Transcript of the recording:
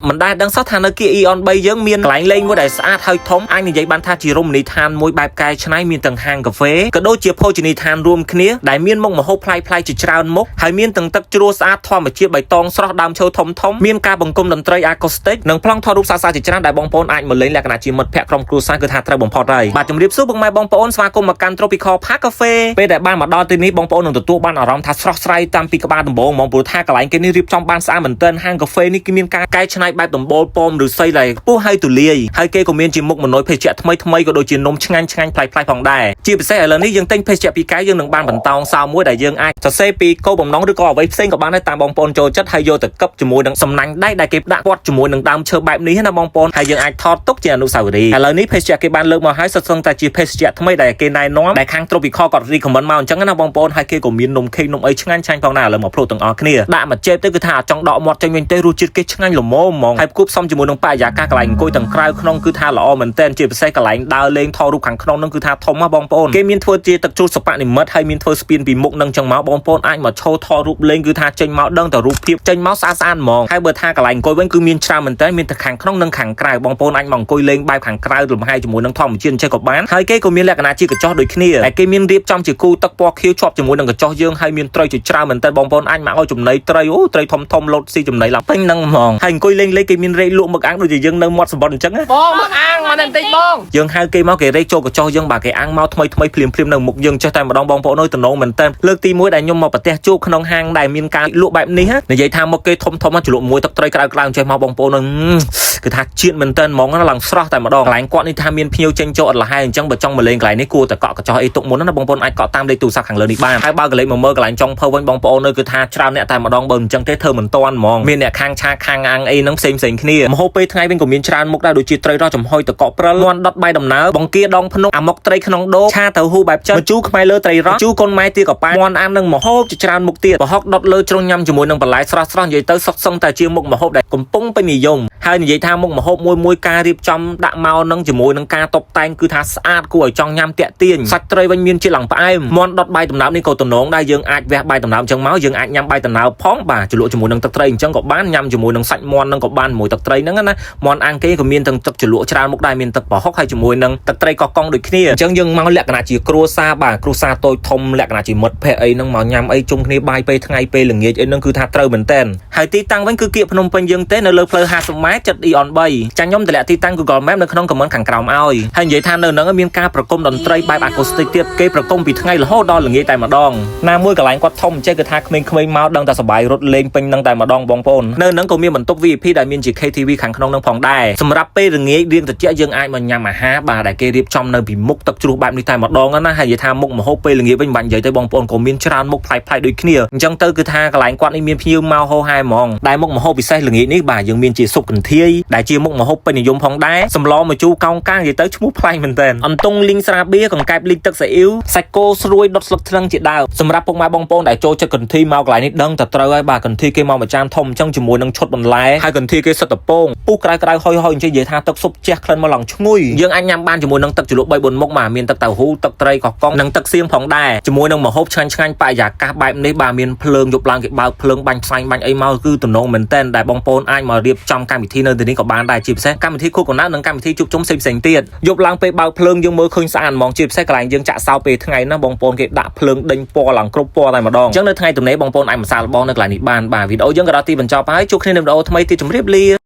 មិនដែលដឹងសោះថានៅគៀក Aeon 3យើងមានកន្លែងលេងមួយដែលស្អាតហើយធំអាចនិយាយបានថាជារមណីយដ្ឋានមួយបែបកែច្នៃមានទាំងហាងកាហ្វេក៏ដូចជាភោជនីយដ្ឋានរួមគ្នាដែលមានមុខម្ហូបប្លែកៗជាច្រើនមុខហើយមានទាំងទឹកជ្រោះស្អាតធម្មជាតិបៃតងស្រស់ដើមឈើធំធំមានការបង្គុំតន្ត្រីអាកូស្ទិកនិងប្លង់ថតរូបសាស្ត្រជាច្រើនដែលបងប្អូនអាចមកលេងលក្ខណៈជាមិត្តភ័ក្តិក្រុមគ្រួសារគឺថាត្រូវបំផុតហើយបាទជំរាបសួរពុកម៉ែបងប្អូនស្វាគមន៍មកកាន់ Tropical Park Cafe ពេលដែលបានមកដល់ទីនេះបងប្អូននឹងទទួលបានអារម្មណ៍ថាស្រស់ស្រាយតាំងពីក្បាលដំបូងហ្មងព្រោះថាកន្លែងគេនេះរៀបចំបានស្អាតមែនទែនហាងកាហ្វេនេះគឺមានការកែច្នៃបែបដំបូលប៉មឬស័យដែលខ្ពស់ហើយទូលាយហើយគេក៏មានជាមុខម៉នុយភេសជ្ជៈថ្មីថ្មីក៏ដូចជានំឆ្ងាញ់ឆ្ងាញ់ប្លែកៗផងដែរជាពិសេសឥឡូវនេះយើងទិញភេសជ្ជៈពីរកែវយើងនឹងបានបន្តោងសោមួយដែលយើងអាចសរសេរពីគោលបំណងឬក៏អ្វីផ្សេងក៏បានដែរតាមបងប្អូនចូលចិត្តហើយយកទៅកឹបជាមួយនឹងសំណាញ់ដែកដែលគេដាក់ព័ទ្ធជាមួយនឹងដើមឈើបែបនេះណាបងប្អូនហើយយើងអាចថតទុកជាអនុស្សាវរីយ៍ឥឡូវនេះភេសជ្ជៈគេបានលើកមកហើយសុទ្ធសឹងតែជាភេសជ្ជៈថ្មីដែលគេណែនាំដែលខាង Tropical គាត់ recommend មកអញ្ចឹងណាបងប្អូនហើយគេក៏មាននំខេកនំអីឆ្ងាញ់ឆ្ងាញ់ផងដែរឥឡូវមកភ្លក់ទាំងអស់គ្នាដាក់មកចេបទៅគឺថាអត់ចង់ដកមាត់ចេញវិញទេរសជាតិគេឆ្ងាញ់ល្មមហ្មងហើយគួបផ្សំជាមួយនឹងបរិយាកាសកន្លែងអង្គុយទាំងក្រៅក្នុងគឺថាល្អមែនទែនជាពិសេសកន្លែងដើរលេងថតរូបខាងក្នុងនឹងគឺថាធំណាស់បងប្អូនគេមានធ្វើជាទឹកជ្រោះសពនិមិត្តហើយមានធ្វើស្ពានពីមុខនឹងចឹងមកបងប្អូនអាចមកឈរថតរូបលេងគឺថាចេញមកដឹងតែរូបភាពចេញមកស្អាតស្អាតហ្មងហើយបើថាកន្លែងអង្គុយវិញគឺមានច្រើនមែនទែនមានទាំងខាងក្នុងនិងខាងក្រៅបងប្អូនអាចមកអង្គុយលេងបែបខាងក្រៅលំហែជាមួយនឹងធម្មជាតិអញ្ចឹងក៏បានហើយគេក៏មានលក្ខណៈជាកញ្ចុះដូចគ្នាហើយគេមានរៀបចំជាគូទឹកពណ៌ខៀវជាប់ជាមួយនឹងកញ្ចុះយើងហើយមានត្រីជាច្រើនមែនទែនបងប្អូនអាចមកឲ្យចំណីត្រីអូត្រីធំធំលោតស៊ីចំណីឡើងពេញហ្នឹងហ្មងហើយអង្គុយលេងលេងគេមានរែកលក់មឹកអាំងដូចជាយើងនៅមាត់សមុទ្រអញ្ចឹងណា បងមកអាំងមកបន្តិចបង យើងហៅគេមកគេរែកចូលកញ្ចុះយើងបាទគេអាំងមកថ្មីថ្មីភ្លាមភ្លាមនៅមុខយើងចេះតែម្ដងបងប្អូនអើយតំណងមែនតើលើកទី1ដែលខ្ញុំមកប្រទះជួបក្នុងហាងដែលមានការលក់បែបនេះណានិយាយថាមុខគេធំធំមកជ្រលក់មួយទឹកត្រីក្តៅក្តៅចេះមកបងប្អូនអើយគឺថាជាតិមែនតើហ្មងណាឡើងស្រស់តែម្ដងកន្លែងគាត់នេះថាមានភ្ញៀវចេញចូលអត់លហែអញ្ចឹងបើចង់មកលេងកន្លែងនេះគួរតែកក់កញ្ចុះអីទុកមុនណាបងប្អូនអាចកក់តាមលេខទូរស័ព្ទខាងលើនេះបានហើយបើកលេខមកមើលកន្លែងចុងភៅវិញបងប្អូនអើយគឺថាច្រើនអ្នកតែម្ដងបើមិនអញ្ចឹងទេធ្វើមិនតាន់ហ្មងមានអ្នកខាងឆាខាងអាំងអីហ្នឹងផ្សេងផ្សេងគ្នាម្ហូបពេលថ្ងៃវិញក៏មានច្រើនមុខដែរដូចជាត្រីរស់ចំហុយតកកព្រិលមាន់ដុតបាយដំណើបបង្គាដងភ្នំអាម៉ុកត្រីក្នុងដូងឆាតៅហ៊ូបែបចិនម្ជូរខ្មែរលើត្រីរស់ម្ជូរកូនម៉ែទាកប៉ែមាន់អាំងនិងម្ហូបជាច្រើនមុខទៀតប្រហុកដុតលើជ្រុងញ៉ាំជាមួយនឹងបន្លែស្រស់ស្រស់និយាយទៅសុកសឹងតែជាមុខម្ហូបដែលកំពុងពេញនិយមហើយនិយាយថាមុខម្ហូបមួយមួយការរៀបចំដាក់មកនឹងជាមួយនឹងការតុបតែងគឺថាស្អាតគួរឲ្យចង់ញ៉ាំតាក់ទាញសាច់ត្រីវិញមានជាតិឡើងផ្អែមមាន់ដុតបាយដំណើបនេះក៏តំណងដែរយើងអាចវះបាយដំណើបអញ្ចឹងមកយើងអាចញ៉ាំបាយដំណើបផងបាទជ្រលក់ជាមួយនឹងទឹកត្រីអញ្ចឹងក៏បានញ៉ាំជាមួយនឹងសាច់មាន់នឹងក៏បានជាមួយទឹកត្រីហ្នឹងណាមាន់អាំងគេក៏មានទាំងទឹកជ្រលក់ច្រើនមុខដែរមានទឹកប្រហុកហើយជាមួយនឹងទឹកត្រីកោះកុងដូចគ្នាអញ្ចឹងយើងមកលក្ខណៈជាគ្រួសារបាទគ្រួសារតូចធំលក្ខណៈជាមិត្តភ័ក្តិអីហ្នឹងមកញ៉ាំអីជុំគ្នាបាយពេលថ្ងៃពេលល្ងាចអីហ្នឹងគឺថាត្រូវមែនតើហើយទីតាំងវិញគឺគៀកភ្នំពេញយើងទេនៅលើផ្លូវ50ម៉ែត្រជិត Aeon 3ចាញ់ខ្ញុំតម្លាក់ទីតាំង Google Map នៅក្នុង comment ខាងក្រោមឲ្យហើយនិយាយថានៅហ្នឹងមានការប្រគំតន្ត្រីបែប acoustic ទៀតគេប្រគំពីថ្ងៃរហូតដល់ល្ងាចតែម្ដងណាមួយកន្លែងគាត់ធំចេះគឺថាក្មេងៗមកដឹងតែសប្បាយរត់លេងពេញហ្នឹងតែម្ដងបងប្អូននៅហ្នឹងក៏មានបន្ទប់ VIP ដែលមានជា KTV ខាងក្នុងហ្នឹងផងដែរសម្រាប់ពេលល្ងាចរៀងត្រជាក់យើងអាចមកញ៉ាំអាហារបាទដែលគេរៀបចំនៅពីមុខទឹកជ្រោះបែបនេះតែម្ដងណាហើយនិយាយថាមុខម្ហូបពេលល្ងាចវិញមិនបាច់និយាយទៅបងប្អូនក៏មានច្រើនមុខប្លែកៗដូចគ្នាអញ្ចឹងទៅគឺថាកន្លែងគាត់នេះមានភ្ញៀវមកហោហែហ្មងដែលមុខម្ហូបពិសេសល្ងាចនេះបាទយើងមានជាស៊ុបកន្ធាយដែលជាមុខម្ហូបពេញនិយមផងដែរសម្លម្ជូរកោងកាងនិយាយទៅឈ្មោះប្លែកមែនទែនអន្ទង់លីងស្រាបៀរកង្កែបលីងទឹកស៊ីអ៊ីវសាច់គោស្រួយដុតស្លឹកថ្លឹងជាដើមសម្រាប់ពុកម៉ែបងប្អូនដែលចូលចិត្តកន្ធីមកកន្លែងនេះដឹងតែត្រូវហើយបាទកន្ធីគេមកមួយចានធំអញ្ចឹងជាមួយនឹងឈុតបន្លែហើយកន្ធីគេសិតតពងពុះក្រៅក្រៅហុយហុយអញ្ចឹងនិយាយថាទឹកស៊ុបជះក្លិនមកឡើងឈ្ងុយយើងអាចញ៉ាំបានជាមួយនឹងទឹកជ្រលក់3 4មុខបាទមានទឹកតៅហ៊ូទឹកត្រីកោះកុងនិងទឹកសៀងផងដែរជាមួយនឹងម្ហូបឆ្ងាញ់ឆ្ងាញ់បរិយាកាសបែបនេះបាទមានភ្លើងយប់ឡើងគេបើកភ្លើងបាញ់ផ្សែងបាញ់អីមកគឺទំនងមែនតែនដែលបងប្អូនអាចមករៀបចំកម្មវិធីនៅទីនេះក៏បានដែរជាពិសេសកម្មវិធីខួបកំណើតនិងកម្មវិធីជួបជុំផ្សេងៗទៀតយប់ឡើងពេលបើកភ្លើងយើងមើលឃើញស្អាតហ្មងជាពិសេសកន្លែងយើងចាក់សោពេលថ្ងៃណាបងប្អូនគេដាក់ភ្លើងដេញពណ៌ឡើងគ្រប់ពណ៌តែម្ដងអញ្ចឹងនៅថ្ងៃទំនេរបងប្អូនអាចមកសាកល្បងនៅកន្លែងនេះបានបាទវីដេអូយើងក៏ដល់ទីបញ្ចប់ហើយជួបគ្នានៅវីដេអូថ្មីទៀតជម្រាបលា។